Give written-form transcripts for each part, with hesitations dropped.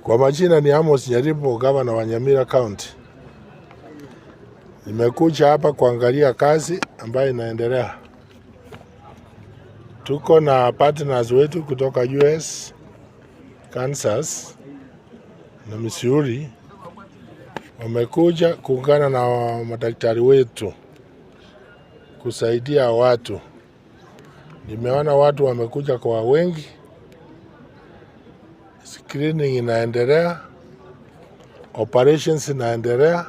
Kwa majina ni Amos Nyaribo, gavana wa Nyamira County. Nimekuja hapa kuangalia kazi ambayo inaendelea. Tuko na partners wetu kutoka US, Kansas na Missouri, wamekuja kuungana na madaktari wetu kusaidia watu. Nimeona watu wamekuja kwa wengi, screening inaendelea, operations inaendelea,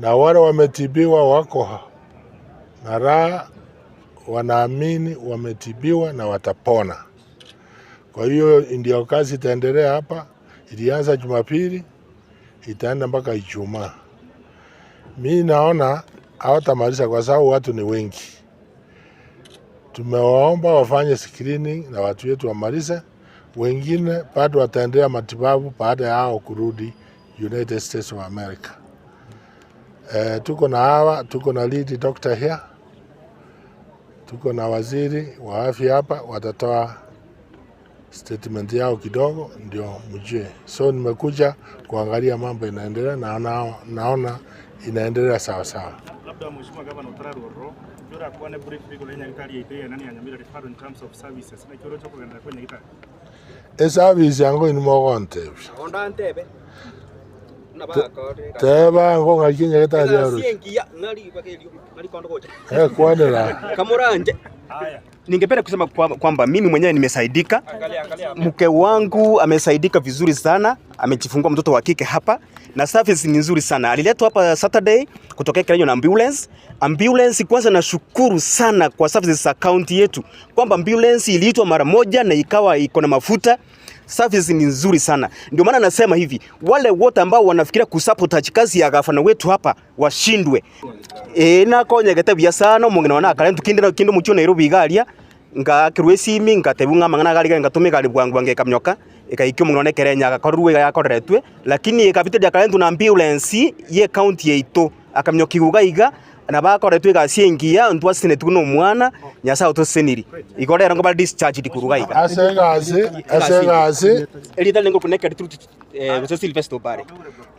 na wale wametibiwa wako na raha, wanaamini wametibiwa na watapona. Kwa hiyo ndio kazi itaendelea hapa. Ilianza Jumapili, itaenda mpaka Ijumaa. Mi naona hawatamaliza kwa sababu watu ni wengi. Tumewaomba wafanye screening na watu wetu wamalize. Wengine bado wataendelea matibabu baada ya hao kurudi United States of America. Tuko na hawa, tuko na lead doctor here, tuko na waziri wa afya hapa, watatoa statement yao kidogo ndio mjue. So nimekuja kuangalia mambo inaendelea na naona inaendelea sawa sawa. Labda, Mheshimiwa Gavana utararorwo yura kwane brief igoro nyagitari yaito yenani ya Nyamira Referral in terms of services na kyoro chokogenda kwa nyagitari. Eservice yango inimogontebia. Onda ntebe nabakore. Teba ngo ng'aki nyagetari yaru. Engiya ng'ari bakelio ng'ari kondo gocha. Kwanera. Kamuranje. Haya. Ningependa kusema kwamba mimi mwenyewe nimesaidika. Angalia, angalia. Mke wangu amesaidika vizuri sana, amejifungua mtoto wa kike hapa na service ni nzuri sana. Aliletwa hapa Saturday kutokea Kerenyo na ambulance. Ambulance kwanza, nashukuru sana kwa services za county yetu kwamba ambulance iliitwa mara moja na ikawa iko na mafuta. Service ni nzuri sana. Ndio maana nasema hivi, wale wote ambao wanafikiria kusabotage kazi ya gavana wetu hapa washindwe. Nakonyegete buya sana omong'ina one akare ntukinde kinde omochie o Nairobi iga aria ngakirwa esimi ngatebiwa ng'a amang'ana iga ariga ngatuma egari bwango bwango ekamioka ekaika omong'ina one ekere agakorerwa iga yakoreretwe, lakini ekabiteria akarentwa na ambulance ya ecounty yaito akamioka iga iga na bakoretwe egasi engiya ntwasesenetiwe na omwana Nyasaye otoseseniri igo rero ngo bare discharged korwa iga iga. Ase egasi. Erita rende ngokuna ekeri through gose Sylvester Obare.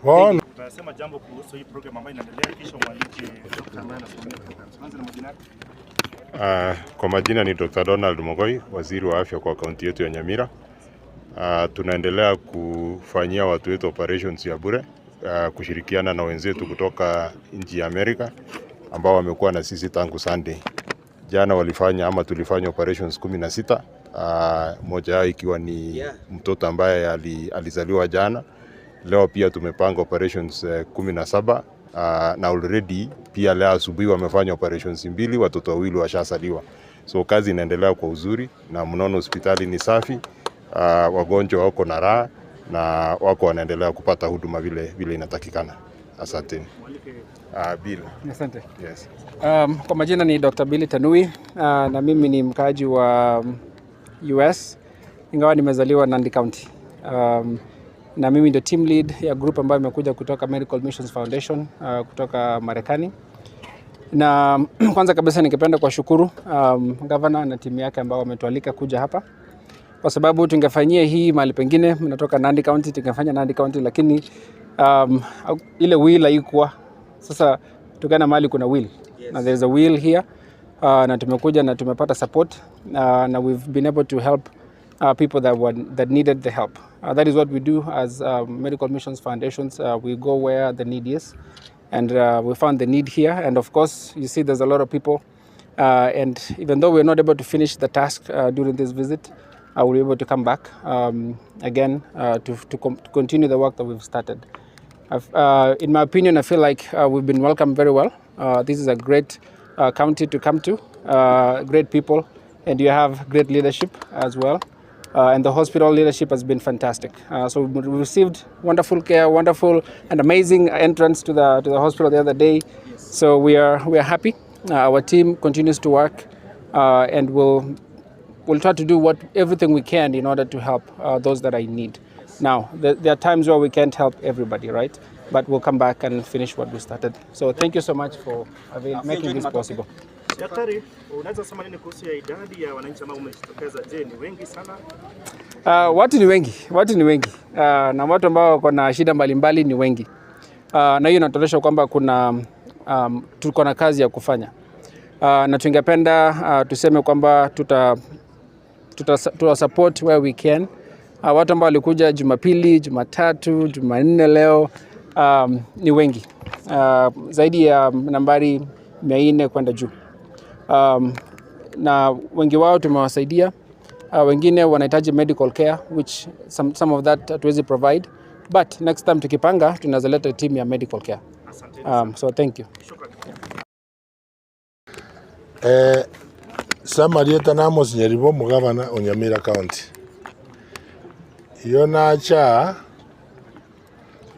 Bono. Utasema jambo kuhusu hii program ambayo inaendelea, kisha mwalike doctor ambaye anasimamia program. Tuanze na majina yako. Kwa majina ni Dr. Donald Mogoi, waziri wa afya kwa kaunti yetu ya Nyamira. Tunaendelea kufanyia watu wetu operations ya bure kushirikiana na wenzetu kutoka nchi ya Amerika ambao wamekuwa na sisi tangu Sunday. Jana walifanya ama tulifanya operations 16, moja yao ikiwa ni mtoto ambaye alizaliwa jana. Leo pia tumepanga operations 17, na already pia leo asubuhi wamefanya operations mbili, watoto wawili washazaliwa. So kazi inaendelea kwa uzuri na mnaona hospitali ni safi, wagonjwa wako na raha na wako wanaendelea kupata huduma vile vile inatakikana. Asanteni. Mwalike Bill. Asante. Yes. Kwa majina ni Dr. Billy Tanui, na mimi ni mkaaji wa US ingawa nimezaliwa Nandi County. Na mimi ndio team lead ya group ambayo imekuja kutoka Medical Missions Foundation kutoka Marekani. Na kwanza kabisa ningependa kuwashukuru governor na timu yake ambao wametualika kuja hapa kwa sababu tungefanyia hii mahali pengine, mnatoka Nandi County, tungefanya Nandi County, lakini ile will haikuwa. Sasa tukaenda mahali kuna will. Na there's a will here, na tumekuja na tumepata support, na we've been able to help people that needed the help. That is what we do as Medical Missions Foundations. We go where the need is, and we found the need here. And of course, you see there's a lot of people. And even though we're not able to finish the task during this visit, I will be able to come back again to continue the work that we've started. In my opinion, I feel like we've been welcomed very well. This is a great county to come to, great people, and you have great leadership as well. And the hospital leadership has been fantastic. So we received wonderful care, wonderful and amazing entrance to the hospital the other day. So we are happy. Our team continues to work, and we'll try to do what everything we can in order to help those that are in need. Now, there are times where we can't help everybody, right? But we'll come back and finish what we started. So thank you so much for making this possible. Daktari, unaweza sema nini kuhusu ya idadi ya wananchi ambao umejitokeza? Je, ni wengi sana? Watu ni wengi, watu ni wengi na watu ambao wako na shida mbalimbali ni wengi na hiyo inatuonyesha kwamba kuna tuko na kazi ya kufanya na tungependa tuseme kwamba tuta support where we can. Watu ambao walikuja Jumapili, Jumatatu, Jumanne leo ni wengi zaidi ya nambari 400 kwenda juu na wengi wao tumewasaidia. Wengine wanahitaji medical care which some of that hatuwezi provide, but next time tukipanga tunaweza leta team ya medical care. Asante. So thank you. Shukrani. Samarieta Amos Nyaribo, omogabana o Nyamira County. Iyo nacha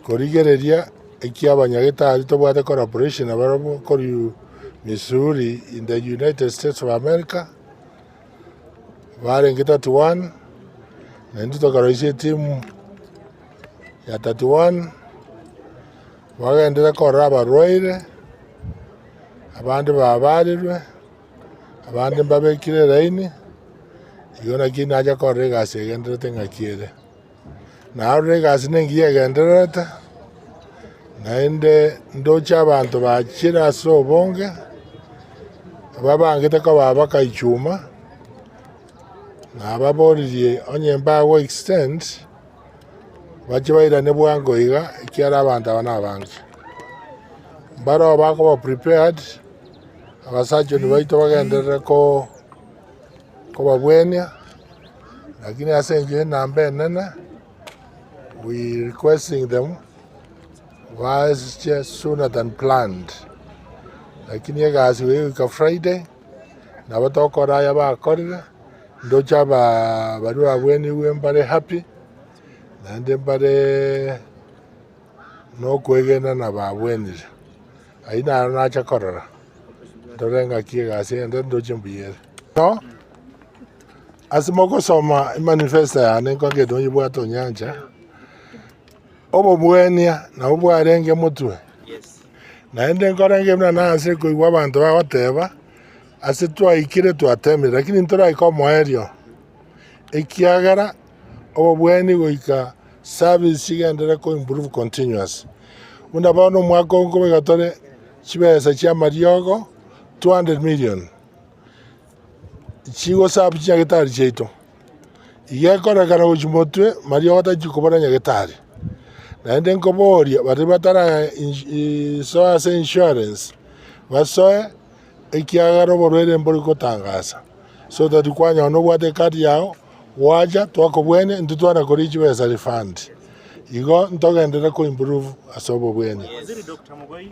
korigereria eki abanyagetari tobwate collaboration nabarabwo korwa Missouri in the United States of America barenge 31, naintwe tokaroisia etimu ya 31 bagendere korora abarwaire abande babarirwe abande mbabekire eraini. Igo naki nacha korora egasi egenderete ng'aki ere. Narora egasi na engiya egendererete, naende ndoche abanto bachire ase obonge, babangete koba bakaichuma, nababoririe onye mbago extend, bache bairane bwango iga, ekiara abanto aba na abange. Mbaro bakoba prepared, abasajoni baito bagenderere ko kobabwenia, lakini ase enchera enamba enene, we requesting them bache sooner than planned. Lakini egasi goika Friday, nabo tokora aya bakorire, ndoche aba baria babweniwe mbare happy, naende mbare nokwegena na babwenire. Ayio naro nacha korora, ndore ng'aki egasi ende ndoche mbuya ere. No, ase mogosoma emanifesto yane nkogenda onyebwate onyancha, obobwenia nabo bwarenge motwe. Naende nkorenge buna nase koigwa abanto bagoteba, ase twaikire twatemire, lakini ntoraika omoerio. Ekiagera, obobweni goika service chigendere ko improve continuous. Buna bono omwaka oyo nkobeka tore chibesa chia amariogo 200 million chigosabu chinyagetari chiaito. Iga ekorekana gochia motwe, mariogo tachi kobora nyagetari. Naende nkoboria baria batara soa ase insurance, basoe ekiagera oborwaire mbori gotangasa. So that kwanyora nobwate ecard yago, gwacha twakobwenia intwe twana koria chibesa refund. Igo ntogenderere ko improve ase obobwenia. Waziri Dr. Mogoi.